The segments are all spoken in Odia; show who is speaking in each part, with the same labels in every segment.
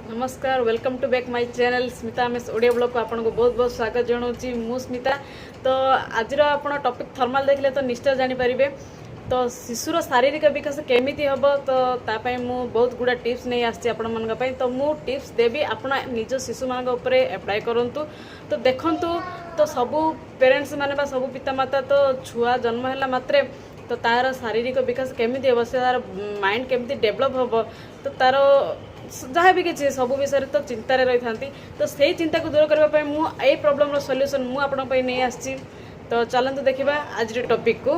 Speaker 1: ନମସ୍କାର, welcome to back my channel Smita MS Odia ବ୍ଲଗ୍କୁ ଆପଣଙ୍କୁ ବହୁତ ବହୁତ ସ୍ୱାଗତ ଜଣାଉଛି। ମୁଁ ସ୍ମିତା। ତ ଆଜିର ଆପଣ ଟପିକ୍ ଥର୍ମାଲ ଦେଖିଲେ ତ ନିଶ୍ଚୟ ଜାଣିପାରିବେ, ତ ଶିଶୁର ଶାରୀରିକ ବିକାଶ କେମିତି ହେବ। ତ ତା ପାଇଁ ମୁଁ ବହୁତ ଗୁଡ଼ା ଟିପ୍ସ ନେଇ ଆସିଛି ଆପଣମାନଙ୍କ ପାଇଁ। ତ ମୁଁ ଟିପ୍ସ ଦେବି, ଆପଣ ନିଜ ଶିଶୁମାନଙ୍କ ଉପରେ ଆପ୍ଲାଏ କରନ୍ତୁ। ତ ଦେଖନ୍ତୁ, ତ ସବୁ ପେରେଣ୍ଟସ୍ ମାନେ ବା ସବୁ ପିତାମାତା ତ ଛୁଆ ଜନ୍ମ ହେଲା ମାତ୍ରେ ତ ତାର ଶାରୀରିକ ବିକାଶ କେମିତି ହେବ, ସେ ତାର ମାଇଣ୍ଡ କେମିତି ଡେଭଲପ୍ ହେବ, ତ ତାର ଯାହା ବି କିଛି ସବୁ ବିଷୟରେ ତ ଚିନ୍ତାରେ ରହିଥାନ୍ତି। ତ ସେଇ ଚିନ୍ତାକୁ ଦୂର କରିବା ପାଇଁ ମୁଁ ଏଇ ପ୍ରୋବ୍ଲେମର ସଲ୍ୟୁସନ୍ ମୁଁ ଆପଣଙ୍କ ପାଇଁ ନେଇ ଆସିଛି। ତ ଚାଲନ୍ତୁ ଦେଖିବା ଆଜିର ଟପିକକୁ।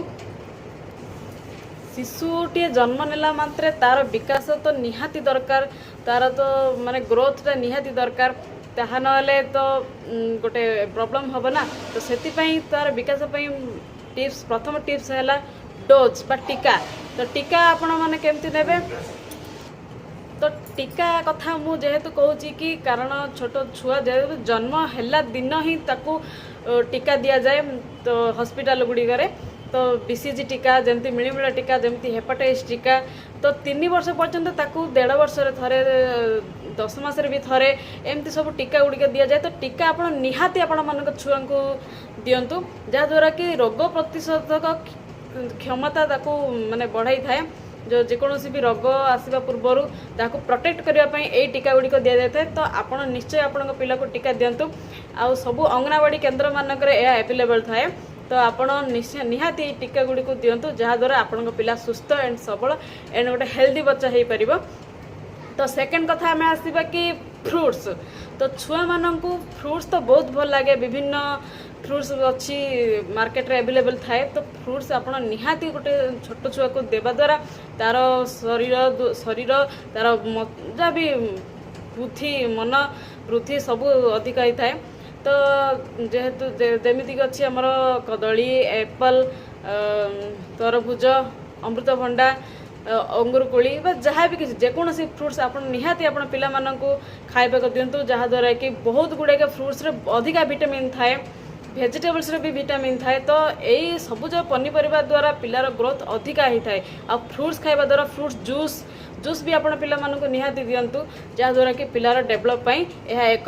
Speaker 1: ଶିଶୁଟିଏ ଜନ୍ମ ନେଲା ମାତ୍ରେ ତାର ବିକାଶ ତ ନିହାତି ଦରକାର, ତାର ତ ମାନେ ଗ୍ରୋଥଟା ନିହାତି ଦରକାର। ତାହା ନହେଲେ ତ ଗୋଟେ ପ୍ରୋବ୍ଲେମ୍ ହେବ ନା। ତ ସେଥିପାଇଁ ତାର ବିକାଶ ପାଇଁ ଟିପ୍ସ, ପ୍ରଥମ ଟିପ୍ସ ହେଲା ଡୋଜ୍ ବା ଟୀକା। ତ ଟୀକା ଆପଣମାନେ କେମିତି ନେବେ? ତ ଟୀକା କଥା ମୁଁ ଯେହେତୁ କହୁଛି କି କାରଣ ଛୋଟ ଛୁଆ ଯେହେତୁ ଜନ୍ମ ହେଲା ଦିନ ହିଁ ତାକୁ ଟୀକା ଦିଆଯାଏ ତ ହସ୍ପିଟାଲ ଗୁଡ଼ିକରେ। ତ ବିସିଜି ଟୀକା ଯେମିତି, ମିଳିମିଳା ଟୀକା ଯେମିତି, ହେପାଟାଇଟିସ୍ ଟୀକା, ତ 3 ବର୍ଷ ପର୍ଯ୍ୟନ୍ତ ତାକୁ ଦେଢ଼ ବର୍ଷରେ ଥରେ, 10 ମାସରେ ବି ଥରେ, ଏମିତି ସବୁ ଟୀକା ଗୁଡ଼ିକ ଦିଆଯାଏ। ତ ଟୀକା ଆପଣ ନିହାତି ଆପଣମାନଙ୍କ ଛୁଆଙ୍କୁ ଦିଅନ୍ତୁ, ଯାହାଦ୍ୱାରା କି ରୋଗ ପ୍ରତିଶୋଧକ କ୍ଷମତା ତାକୁ ମାନେ ବଢ଼ାଇଥାଏ। ଯେଉଁ ଯେକୌଣସି ବି ରୋଗ ଆସିବା ପୂର୍ବରୁ ତାକୁ ପ୍ରୋଟେକ୍ଟ କରିବା ପାଇଁ ଏଇ ଟୀକା ଗୁଡ଼ିକ ଦିଆଯାଇଥାଏ। ତ ଆପଣ ନିଶ୍ଚୟ ଆପଣଙ୍କ ପିଲାକୁ ଟୀକା ଦିଅନ୍ତୁ। ଆଉ ସବୁ ଅଙ୍ଗନବାଡ଼ି କେନ୍ଦ୍ରମାନଙ୍କରେ ଏହା ଆଭେଲେବଲ୍ ଥାଏ। ତ ଆପଣ ନିଶ୍ଚୟ ନିହାତି ଏଇ ଟୀକା ଗୁଡ଼ିକୁ ଦିଅନ୍ତୁ, ଯାହାଦ୍ୱାରା ଆପଣଙ୍କ ପିଲା ସୁସ୍ଥ ଆଣ୍ଡ ସବଳ ଆଣ୍ଡ ଗୋଟେ ହେଲ୍ଦି ବଚ୍ଚା ହେଇପାରିବ। ତ ସେକେଣ୍ଡ କଥା ଆମେ ଆସିବା କି ଫ୍ରୁଟ୍ସ। ତ ଛୁଆମାନଙ୍କୁ ଫ୍ରୁଟ୍ସ ତ ବହୁତ ଭଲ ଲାଗେ। ବିଭିନ୍ନ ଫ୍ରୁଟ୍ସ ଅଛି, ମାର୍କେଟରେ ଆଭେଲେବଲ୍ ଥାଏ। ତ ଫ୍ରୁଟ୍ସ ଆପଣ ନିହାତି ଗୋଟେ ଛୋଟ ଛୁଆକୁ ଦେବା ଦ୍ୱାରା ତାର ଶରୀର ତାର ଯାହା ବି ବୁଦ୍ଧି, ମନ ବୃଦ୍ଧି ସବୁ ଅଧିକ ହେଇଥାଏ। ତ ଯେହେତୁ ଯେମିତିକି ଅଛି ଆମର କଦଳୀ, ଆପଲ୍, ତରଭୁଜ, ଅମୃତଭଣ୍ଡା, ଅଙ୍ଗୁର କୋଳି ବା ଯାହା ବି କିଛି, ଯେକୌଣସି ଫ୍ରୁଟ୍ସ ଆପଣ ନିହାତି ଆପଣ ପିଲାମାନଙ୍କୁ ଖାଇବାକୁ ଦିଅନ୍ତୁ, ଯାହାଦ୍ୱାରା କି ବହୁତ ଗୁଡ଼ାକ ଫ୍ରୁଟ୍ସରେ ଅଧିକା ଭିଟାମିନ୍ ଥାଏ, ଭେଜିଟେବଲ୍ସରେ ବି ଭିଟାମିନ୍ ଥାଏ। ତ ଏଇ ସବୁଜ ପନିପରିବା ଦ୍ୱାରା ପିଲାର ଗ୍ରୋଥ୍ ଅଧିକା ହେଇଥାଏ। ଆଉ ଫ୍ରୁଟ୍ସ ଖାଇବା ଦ୍ୱାରା ଫ୍ରୁଟ୍ସ ଜୁସ୍ ବି ଆପଣ ପିଲାମାନଙ୍କୁ ନିହାତି ଦିଅନ୍ତୁ, ଯାହାଦ୍ୱାରା କି ପିଲାର ଡେଭଲପ୍ ପାଇଁ ଏହା ଏକ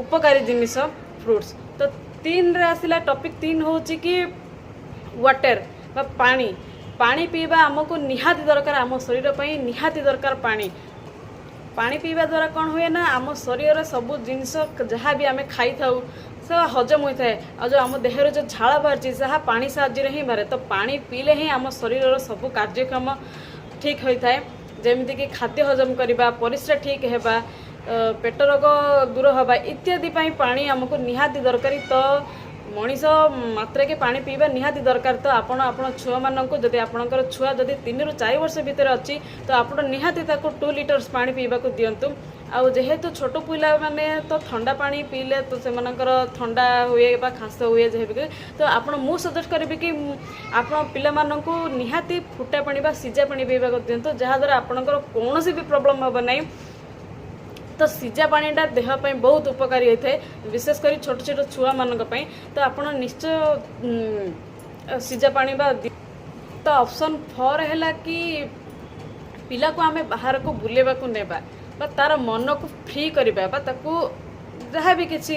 Speaker 1: ଉପକାରୀ ଜିନିଷ ଫ୍ରୁଟ୍ସ। ତ ତିନିରେ ଆସିଲା ଟପିକ୍, ତିନି ହେଉଛି କି ୱାଟର ବା ପାଣି। ପାଣି ପିଇବା ଆମକୁ ନିହାତି ଦରକାର, ଆମ ଶରୀର ପାଇଁ ନିହାତି ଦରକାର ପାଣି। ପାଣି ପିଇବା ଦ୍ୱାରା କ'ଣ ହୁଏ ନା, ଆମ ଶରୀରରେ ସବୁ ଜିନିଷ ଯାହା ବି ଆମେ ଖାଇଥାଉ ସେ ହଜମ ହୋଇଥାଏ। ଆଉ ଯେଉଁ ଆମ ଦେହରୁ ଯେଉଁ ଝାଳ ବାହାରିଛି, ତାହା ପାଣି ସାହାଯ୍ୟରେ ହିଁ ବାହାରେ। ତ ପାଣି ପିଇଲେ ହିଁ ଆମ ଶରୀରର ସବୁ କାର୍ଯ୍ୟକ୍ରମ ଠିକ୍ ହୋଇଥାଏ, ଯେମିତିକି ଖାଦ୍ୟ ହଜମ କରିବା, ପରିସ୍ରା ଠିକ୍ ହେବା, ପେଟ ରୋଗ ଦୂର ହେବା ଇତ୍ୟାଦି ପାଇଁ ପାଣି ଆମକୁ ନିହାତି ଦରକାରୀ। ତ ମଣିଷ ମାତ୍ରକେ ପାଣି ପିଇବା ନିହାତି ଦରକାର। ତ ଆପଣ ଆପଣ ଛୁଆମାନଙ୍କୁ, ଯଦି ଆପଣଙ୍କର ଛୁଆ ଯଦି 3ରୁ 4 ବର୍ଷ ଭିତରେ ଅଛି, ତ ଆପଣ ନିହାତି ତାକୁ 2 ଲିଟର୍ସ ପାଣି ପିଇବାକୁ ଦିଅନ୍ତୁ। ଆଉ ଯେହେତୁ ଛୋଟ ପିଲାମାନେ ତ ଥଣ୍ଡା ପାଣି ପିଇଲେ ତ ସେମାନଙ୍କର ଥଣ୍ଡା ହୁଏ ବା ଖାସ ହୁଏ ଯେହେତୁ, ତ ଆପଣ ମୁଁ ସଜେଷ୍ଟ କରିବି କି ଆପଣ ପିଲାମାନଙ୍କୁ ନିହାତି ଫୁଟା ପାଣି ବା ସିଝା ପାଣି ପିଇବାକୁ ଦିଅନ୍ତୁ, ଯାହାଦ୍ୱାରା ଆପଣଙ୍କର କୌଣସି ବି ପ୍ରୋବ୍ଲେମ୍ ହେବ ନାହିଁ। ତ ସିଝା ପାଣିଟା ଦେହ ପାଇଁ ବହୁତ ଉପକାରୀ ହୋଇଥାଏ, ବିଶେଷ କରି ଛୋଟ ଛୋଟ ଛୁଆମାନଙ୍କ ପାଇଁ। ତ ଆପଣ ନିଶ୍ଚୟ ସିଝା ପାଣି ବା ତ ଅପସନ୍ 4 ହେଲା କି ପିଲାକୁ ଆମେ ବାହାରକୁ ବୁଲେଇବାକୁ ନେବା ବା ତାର ମନକୁ ଫ୍ରି କରିବା ବା ତାକୁ ଯାହା ବି କିଛି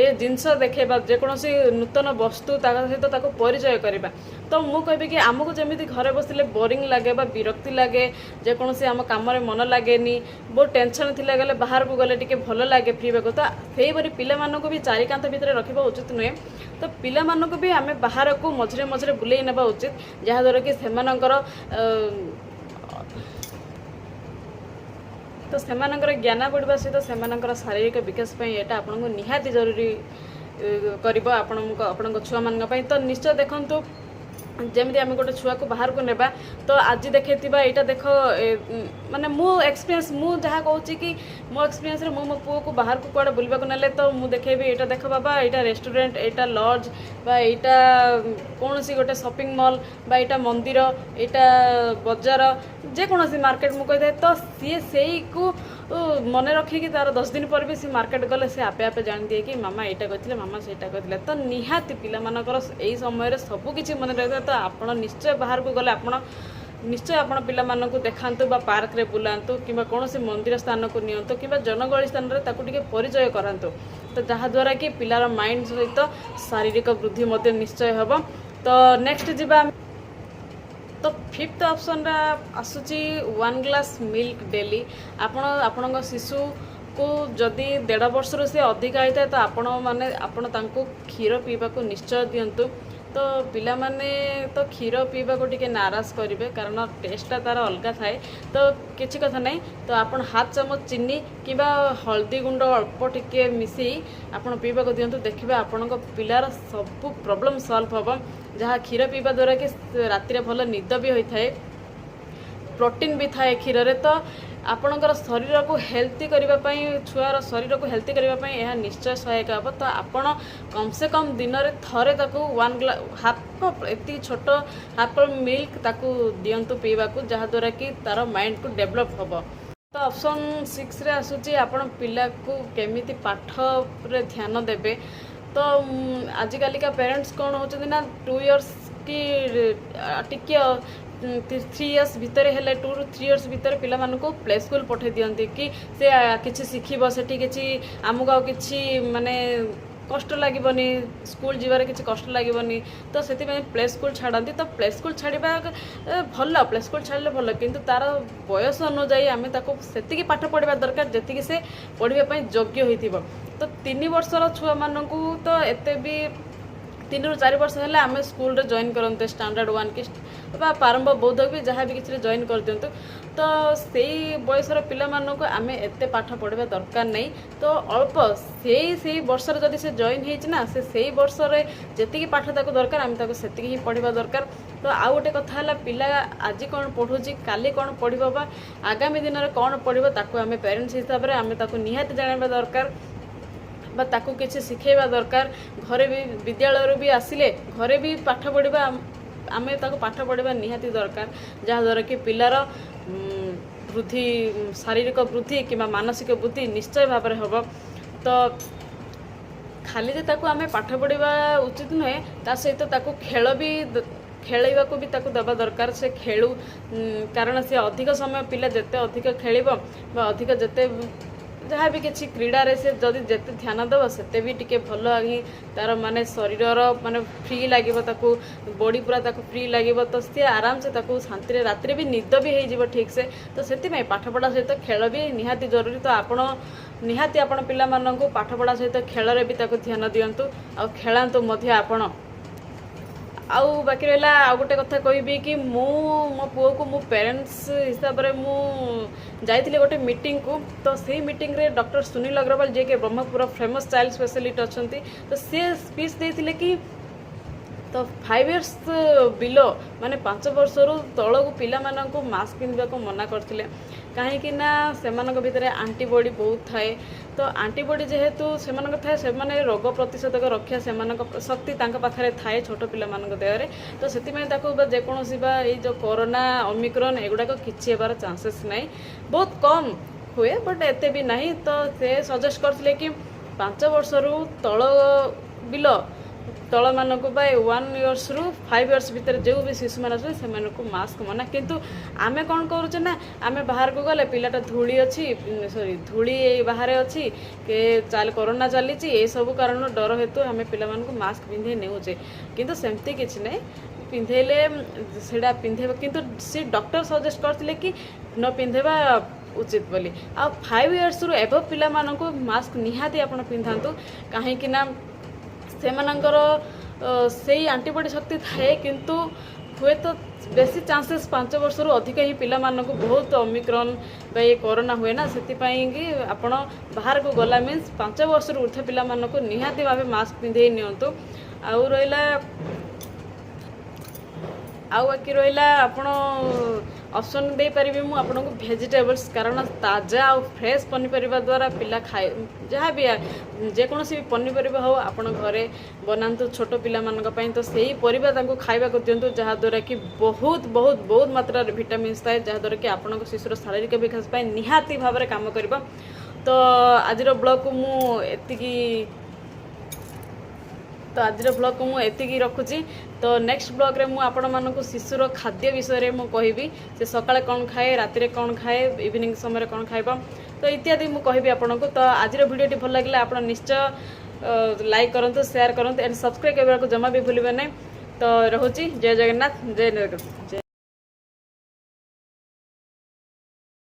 Speaker 1: ଏ ଜିନିଷ ଦେଖେଇବା, ଯେକୌଣସି ନୂତନ ବସ୍ତୁ ତା ସହିତ ତାକୁ ପରିଚୟ କରିବା। ତ ମୁଁ କହିବି କି ଆମକୁ ଯେମିତି ଘରେ ବସିଲେ ବୋରିଂ ଲାଗେ ବା ବିରକ୍ତି ଲାଗେ, ଯେକୌଣସି ଆମ କାମରେ ମନ ଲାଗେନି, ବହୁତ ଟେନସନ୍ ଥିଲା ଗଲେ ବାହାରକୁ ଗଲେ ଟିକେ ଭଲ ଲାଗେ ଫ୍ରି ହେବାକୁ, ତ ସେହିପରି ପିଲାମାନଙ୍କୁ ବି ଚାରିକାନ୍ଥ ଭିତରେ ରଖିବା ଉଚିତ ନୁହେଁ। ତ ପିଲାମାନଙ୍କୁ ବି ଆମେ ବାହାରକୁ ମଝିରେ ମଝିରେ ବୁଲେଇ ନେବା ଉଚିତ, ଯାହାଦ୍ୱାରା କି ସେମାନଙ୍କର ତ ସେମାନଙ୍କର ଜ୍ଞାନ ବଢ଼ିବା ସହିତ ସେମାନଙ୍କର ଶାରୀରିକ ବିକାଶ ପାଇଁ ଏଇଟା ଆପଣଙ୍କୁ ନିହାତି ଜରୁରୀ କରିବ ଆପଣଙ୍କ ଛୁଆମାନଙ୍କ ପାଇଁ। ତ ନିଶ୍ଚୟ ଦେଖନ୍ତୁ, ଯେମିତି ଆମେ ଗୋଟେ ଛୁଆକୁ ବାହାରକୁ ନେବା, ତ ଆଜି ଦେଖେଇଥିବା ଏଇଟା ଦେଖ, ମାନେ ମୁଁ ଏକ୍ସପିରିଏନ୍ସ, ମୁଁ ଯାହା କହୁଛି କି ମୋ ଏକ୍ସପିରିଏନ୍ସରେ ମୁଁ ମୋ ପୁଅକୁ ବାହାରକୁ କୁଆଡ଼େ ବୁଲିବାକୁ ନେଲେ ତ ମୁଁ ଦେଖେଇବି, ଏଇଟା ଦେଖ ବାବା, ଏଇଟା ରେଷ୍ଟୁରାଣ୍ଟ, ଏଇଟା ଲଜ୍ ବା ଏଇଟା କୌଣସି ଗୋଟେ ସପିଂ ମଲ୍ ବା ଏଇଟା ମନ୍ଦିର, ଏଇଟା ବଜାର, ଯେକୌଣସି ମାର୍କେଟ ମୁଁ କହିଥାଏ। ତ ସିଏ ସେଇକୁ ମନେ ରଖିକି ତାର 10 ଦିନ ପରେ ବି ସେ ମାର୍କେଟ ଗଲେ ସେ ଆପେ ଆପେ ଜାଣିଦିଏ କି ମାମା ଏଇଟା କହିଥିଲେ, ମାମା ସେଇଟା କହିଥିଲେ। ତ ନିହାତି ପିଲାମାନଙ୍କର ଏଇ ସମୟରେ ସବୁ କିଛି ମନେ ରହିଥାଏ। ତ ଆପଣ ନିଶ୍ଚୟ ବାହାରକୁ ଗଲେ ଆପଣ ନିଶ୍ଚୟ ଆପଣ ପିଲାମାନଙ୍କୁ ଦେଖାନ୍ତୁ ବା ପାର୍କରେ ବୁଲାନ୍ତୁ କିମ୍ବା କୌଣସି ମନ୍ଦିର ସ୍ଥାନକୁ ନିଅନ୍ତୁ କିମ୍ବା ଜନଗହଳି ସ୍ଥାନରେ ତାକୁ ଟିକେ ପରିଚୟ କରାନ୍ତୁ। ତ ଯାହାଦ୍ୱାରା କି ପିଲାର ମାଇଣ୍ଡ ସହିତ ଶାରୀରିକ ବୃଦ୍ଧି ମଧ୍ୟ ନିଶ୍ଚୟ ହେବ। ତ ନେକ୍ସଟ ଯିବା। ତ ଫିଫ୍ଥ ଅପସନ୍ରେ ଆସୁଛି ୱାନ୍ ଗ୍ଲାସ୍ ମିଲ୍କ ଡେଲି। ଆପଣ ଆପଣଙ୍କ ଶିଶୁକୁ ଯଦି 1.5 ବର୍ଷରୁ ସେ ଅଧିକା ହେଇଥାଏ, ତ ଆପଣ ମାନେ ଆପଣ ତାଙ୍କୁ କ୍ଷୀର ପିଇବାକୁ ନିଶ୍ଚୟ ଦିଅନ୍ତୁ। ତ ପିଲାମାନେ ତ କ୍ଷୀର ପିଇବାକୁ ଟିକେ ନାରାଜ କରିବେ, କାରଣ ଟେଷ୍ଟଟା ତାର ଅଲଗା ଥାଏ। ତ କିଛି କଥା ନାହିଁ। ତ ଆପଣ ହାଫ୍ ଚାମଚ ଚିନି କିମ୍ବା ହଳଦୀ ଗୁଣ୍ଡ ଅଳ୍ପ ଟିକେ ମିଶାଇ ଆପଣ ପିଇବାକୁ ଦିଅନ୍ତୁ। ଦେଖିବେ, ଆପଣଙ୍କ ପିଲାର ସବୁ ପ୍ରୋବ୍ଲେମ୍ ସଲ୍ଭ ହେବ। ଯାହା କ୍ଷୀର ପିଇବା ଦ୍ୱାରା କି ରାତିରେ ଭଲ ନିଦ ବି ହୋଇଥାଏ, ପ୍ରୋଟିନ୍ ବି ଥାଏ କ୍ଷୀରରେ। ତ ଆପଣଙ୍କର ଶରୀରକୁ ହେଲ୍ଦି କରିବା ପାଇଁ, ଛୁଆର ଶରୀରକୁ ହେଲ୍ଦି କରିବା ପାଇଁ ଏହା ନିଶ୍ଚୟ ସହାୟକ ହେବ। ତ ଆପଣ କମ୍ ସେ କମ୍ ଦିନରେ ଥରେ ତାକୁ ୱାନ୍ ଗ୍ଲା ହାଫ୍ କପ୍, ଏତିକି ଛୋଟ ହାଫ୍ କପ୍ ମିଲ୍କ ତାକୁ ଦିଅନ୍ତୁ ପିଇବାକୁ, ଯାହାଦ୍ୱାରା କି ତାର ମାଇଣ୍ଡକୁ ଡେଭଲପ୍ ହେବ। ତ ଅପସନ୍ 6ରେ ଆସୁଛି, ଆପଣ ପିଲାକୁ କେମିତି ପାଠରେ ଧ୍ୟାନ ଦେବେ। ତ ଆଜିକାଲିକା ପ୍ୟାରେଣ୍ଟସ୍ କ'ଣ ହେଉଛନ୍ତି ନା, 2 ଇୟର୍ସ କି ଟିକେ 3 ଇୟର୍ସ ଭିତରେ ହେଲେ, 2ରୁ 3 ଇୟର୍ସ ଭିତରେ ପିଲାମାନଙ୍କୁ ପ୍ଲେ ସ୍କୁଲ ପଠାଇ ଦିଅନ୍ତି କି ସେ କିଛି ଶିଖିବ ସେଠି, କିଛି ଆମକୁ ଆଉ କିଛି ମାନେ କଷ୍ଟ ଲାଗିବନି, ସ୍କୁଲ ଯିବାରେ କିଛି କଷ୍ଟ ଲାଗିବନି। ତ ସେଥିପାଇଁ ପ୍ଲେ ସ୍କୁଲ ଛାଡ଼ନ୍ତି। ତ ପ୍ଲେ ସ୍କୁଲ ଛାଡ଼ିବା ଭଲ, ପ୍ଲେ ସ୍କୁଲ ଛାଡ଼ିଲେ ଭଲ, କିନ୍ତୁ ତାର ବୟସ ଅନୁଯାୟୀ ଆମେ ତାକୁ ସେତିକି ପାଠ ପଢ଼ିବା ଦରକାର, ଯେତିକି ସେ ପଢ଼ିବା ପାଇଁ ଯୋଗ୍ୟ ହୋଇଥିବ। ତ 3 ବର୍ଷର ଛୁଆମାନଙ୍କୁ ତ ଏତେ ବି, 3ରୁ 4 ବର୍ଷ ହେଲେ ଆମେ ସ୍କୁଲରେ ଜଏନ୍ କରନ୍ତେ, ଷ୍ଟାଣ୍ଡାର୍ଡ଼ 1 କି ବା ପ୍ରାରମ୍ଭ ବୌଦ୍ଧ ବି, ଯାହା ବି କିଛିରେ ଜଏନ୍ କରିଦିଅନ୍ତୁ। ତ ସେଇ ବୟସର ପିଲାମାନଙ୍କୁ ଆମେ ଏତେ ପାଠ ପଢ଼ିବା ଦରକାର ନାହିଁ। ତ ଅଳ୍ପ ସେଇ ସେଇ ବର୍ଷରେ ଯଦି ସେ ଜଏନ୍ ହେଇଛି ନା, ସେ ସେଇ ବର୍ଷରେ ଯେତିକି ପାଠ ତାକୁ ଦରକାର, ଆମେ ତାକୁ ସେତିକି ହିଁ ପଢ଼ିବା ଦରକାର। ତ ଆଉ ଗୋଟେ କଥା ହେଲା, ପିଲା ଆଜି କ'ଣ ପଢ଼ୁଛି, କାଲି କ'ଣ ପଢ଼ିବ ବା ଆଗାମୀ ଦିନରେ କ'ଣ ପଢ଼ିବ, ତାକୁ ଆମେ ପ୍ୟାରେଣ୍ଟସ୍ ହିସାବରେ ଆମେ ତାକୁ ନିହାତି ଜାଣିବା ଦରକାର ବା ତାକୁ କିଛି ଶିଖେଇବା ଦରକାର। ଘରେ ବି, ବିଦ୍ୟାଳୟରୁ ବି ଆସିଲେ ଘରେ ବି ପାଠ ପଢ଼ିବା, ଆମେ ତାକୁ ପାଠ ପଢ଼ିବା ନିହାତି ଦରକାର, ଯାହାଦ୍ୱାରା କି ପିଲାର ବୃଦ୍ଧି, ଶାରୀରିକ ବୃଦ୍ଧି କିମ୍ବା ମାନସିକ ବୃଦ୍ଧି ନିଶ୍ଚୟ ଭାବରେ ହେବ। ତ ଖାଲି ଯେ ତାକୁ ଆମେ ପାଠ ପଢ଼ିବା ଉଚିତ ନୁହେଁ, ତା ସହିତ ତାକୁ ଖେଳ ବି ଖେଳିବାକୁ ବି ତାକୁ ଦେବା ଦରକାର। ସେ ଖେଳୁ, କାରଣ ସେ ଅଧିକ ସମୟ, ପିଲା ଯେତେ ଅଧିକ ଖେଳିବ ବା ଅଧିକ ଯେତେ ଯାହା ବି କିଛି କ୍ରୀଡ଼ାରେ ସେ ଯଦି ଯେତେ ଧ୍ୟାନ ଦେବ, ସେତେ ବି ଟିକେ ଭଲ ହିଁ ତାର ମାନେ ଶରୀରର ମାନେ ଫ୍ରି ଲାଗିବ ତାକୁ, ବଡ଼ି ପୁରା ତାକୁ ଫ୍ରି ଲାଗିବ। ତ ସିଏ ଆରାମସେ ତାକୁ ଶାନ୍ତିରେ ରାତିରେ ବି ନିଦ ବି ହେଇଯିବ ଠିକ୍ସେ। ତ ସେଥିପାଇଁ ପାଠପଢ଼ା ସହିତ ଖେଳ ବି ନିହାତି ଜରୁରୀ। ତ ଆପଣ ନିହାତି ଆପଣ ପିଲାମାନଙ୍କୁ ପାଠପଢ଼ା ସହିତ ଖେଳରେ ବି ତାକୁ ଧ୍ୟାନ ଦିଅନ୍ତୁ ଆଉ ଖେଳାନ୍ତୁ ମଧ୍ୟ ଆପଣ। ଆଉ ବାକି ରହିଲା, ଆଉ ଗୋଟେ କଥା କହିବି କି ମୁଁ ମୋ ପୁଅକୁ, ମୁଁ ପ୍ୟାରେଣ୍ଟସ୍ ହିସାବରେ ମୁଁ ଯାଇଥିଲି ଗୋଟେ ମିଟିଂକୁ। ତ ସେଇ ମିଟିଂରେ ଡକ୍ଟର ସୁନୀଲ ଅଗ୍ରୱାଲ, ଯିଏକି ବ୍ରହ୍ମପୁର ଫେମସ୍ ଚାଇଲ୍ଡ ସ୍ପେଶାଲିଷ୍ଟ ଅଛନ୍ତି, ତ ସିଏ ସ୍ପିଚ୍ ଦେଇଥିଲେ କି ତ 5 ଇୟର୍ସ ବିଲୋ, ମାନେ 5 ବର୍ଷରୁ ତଳକୁ ପିଲାମାନଙ୍କୁ ମାସ୍କ ପିନ୍ଧିବାକୁ ମନା କରିଥିଲେ। କାହିଁକି ନା ସେମାନଙ୍କ ଭିତରେ ଆଣ୍ଟିବଡି ବହୁତ ଥାଏ। ତ ଆଣ୍ଟିବଡି ଯେହେତୁ ସେମାନଙ୍କ ଥାଏ, ସେମାନେ ରୋଗ ପ୍ରତିଷେଧକ ରକ୍ଷା ସେମାନଙ୍କ ଶକ୍ତି ତାଙ୍କ ପାଖରେ ଥାଏ ଛୋଟ ପିଲାମାନଙ୍କ ଦେହରେ। ତ ସେଥିପାଇଁ ତାକୁ ବା ଯେକୌଣସି ବା ଏଇ ଯେଉଁ କରୋନା, ଅମିକ୍ରନ୍ ଏଗୁଡ଼ାକ କିଛି ହେବାର ଚାନ୍ସେସ୍ ନାହିଁ, ବହୁତ କମ୍ ହୁଏ, ବଟ୍ ଏତେ ବି ନାହିଁ। ତ ସେ ସଜେଷ୍ଟ କରିଥିଲେ କି 5 ବର୍ଷରୁ ତଳ ବିଲୋ ତଳମାନଙ୍କୁ ବା 1 ଇୟର୍ସରୁ 5 ଇୟର୍ସ ଭିତରେ ଯେଉଁ ବି ଶିଶୁମାନେ ଅଛନ୍ତି, ସେମାନଙ୍କୁ ମାସ୍କ ମନା। କିନ୍ତୁ ଆମେ କ'ଣ କରୁଛେ ନା, ଆମେ ବାହାରକୁ ଗଲେ ପିଲାଟା ଧୂଳି ଅଛି, ସରି, ଧୂଳି ଏଇ ବାହାରେ ଅଛି କି ଚାଲ କରୋନା ଚାଲିଛି, ଏସବୁ କାରଣରୁ ଡର ହେତୁ ଆମେ ପିଲାମାନଙ୍କୁ ମାସ୍କ ପିନ୍ଧେଇ ନେଉଛେ। କିନ୍ତୁ ସେମିତି କିଛି ନାହିଁ, ପିନ୍ଧେଇଲେ ସେଇଟା ପିନ୍ଧେଇବା, କିନ୍ତୁ ସେ ଡକ୍ଟର ସଜେଷ୍ଟ କରିଥିଲେ କି ନ ପିନ୍ଧେଇବା ଉଚିତ ବୋଲି। ଆଉ 5 ଇୟର୍ସରୁ ଏବଭ୍ ପିଲାମାନଙ୍କୁ ମାସ୍କ ନିହାତି ଆପଣ ପିନ୍ଧାନ୍ତୁ, କାହିଁକି ନା ସେମାନଙ୍କର ସେଇ ଆଣ୍ଟିବଡି ଶକ୍ତି ଥାଏ। କିନ୍ତୁ ହୁଏତ ବେଶୀ ଚାନ୍ସେସ୍ 5 ବର୍ଷରୁ ଅଧିକ ହିଁ ପିଲାମାନଙ୍କୁ ବହୁତ ଅମିକ୍ରନ୍ ବା ଏ କରୋନା ହୁଏ ନା। ସେଥିପାଇଁ କି ଆପଣ ବାହାରକୁ ଗଲା ମିନ୍ସ 5 ବର୍ଷରୁ ଉର୍ଦ୍ଧ୍ୱ ପିଲାମାନଙ୍କୁ ନିହାତି ଭାବେ ମାସ୍କ ପିନ୍ଧେଇ ନିଅନ୍ତୁ। ଆଉ ବାକି ରହିଲା, ଆପଣ ଅପସନ୍ ଦେଇପାରିବି ମୁଁ ଆପଣଙ୍କୁ ଭେଜିଟେବଲ୍ସ, କାରଣ ତାଜା ଆଉ ଫ୍ରେଶ୍ ପନିପରିବା ଦ୍ୱାରା ପିଲା ଖାଏ। ଯାହା ବି ଯେକୌଣସି ବି ପନିପରିବା ହେଉ, ଆପଣ ଘରେ ବନାନ୍ତୁ ଛୋଟ ପିଲାମାନଙ୍କ ପାଇଁ, ତ ସେଇ ପରିବା ତାଙ୍କୁ ଖାଇବାକୁ ଦିଅନ୍ତୁ, ଯାହାଦ୍ୱାରା କି ବହୁତ ବହୁତ ବହୁତ ମାତ୍ରାରେ ଭିଟାମିନ୍ସ ଥାଏ, ଯାହାଦ୍ୱାରା କି ଆପଣଙ୍କ ଶିଶୁର ଶାରୀରିକ ବିକାଶ ପାଇଁ ନିହାତି ଭାବରେ କାମ କରିବ। ତ ଆଜିର ବ୍ଲଗ୍କୁ ମୁଁ ଏତିକି ତ ଆଜିର ବ୍ଲଗ୍କୁ ମୁଁ ଏତିକି ରଖୁଛି। ତ ନେକ୍ସଟ ବ୍ଲଗ୍ରେ ମୁଁ ଆପଣମାନଙ୍କୁ ଶିଶୁର ଖାଦ୍ୟ ବିଷୟରେ ମୁଁ କହିବି, ସେ ସକାଳେ କ'ଣ ଖାଏ, ରାତିରେ କ'ଣ ଖାଏ, ଇଭିନିଂ ସମୟରେ କ'ଣ ଖାଇବ, ତ ଇତ୍ୟାଦି ମୁଁ କହିବି ଆପଣଙ୍କୁ। ତ ଆଜିର ଭିଡ଼ିଓଟି ଭଲ ଲାଗିଲେ ଆପଣ ନିଶ୍ଚୟ ଲାଇକ୍ କରନ୍ତୁ, ସେୟାର କରନ୍ତୁ ଆଣ୍ଡ ସବସ୍କ୍ରାଇବ୍ କରିବାକୁ ଜମା ବି ଭୁଲିବେ ନାହିଁ। ତ ରହୁଛି, ଜୟ ଜଗନ୍ନାଥ, ଜୟ ଜୟ।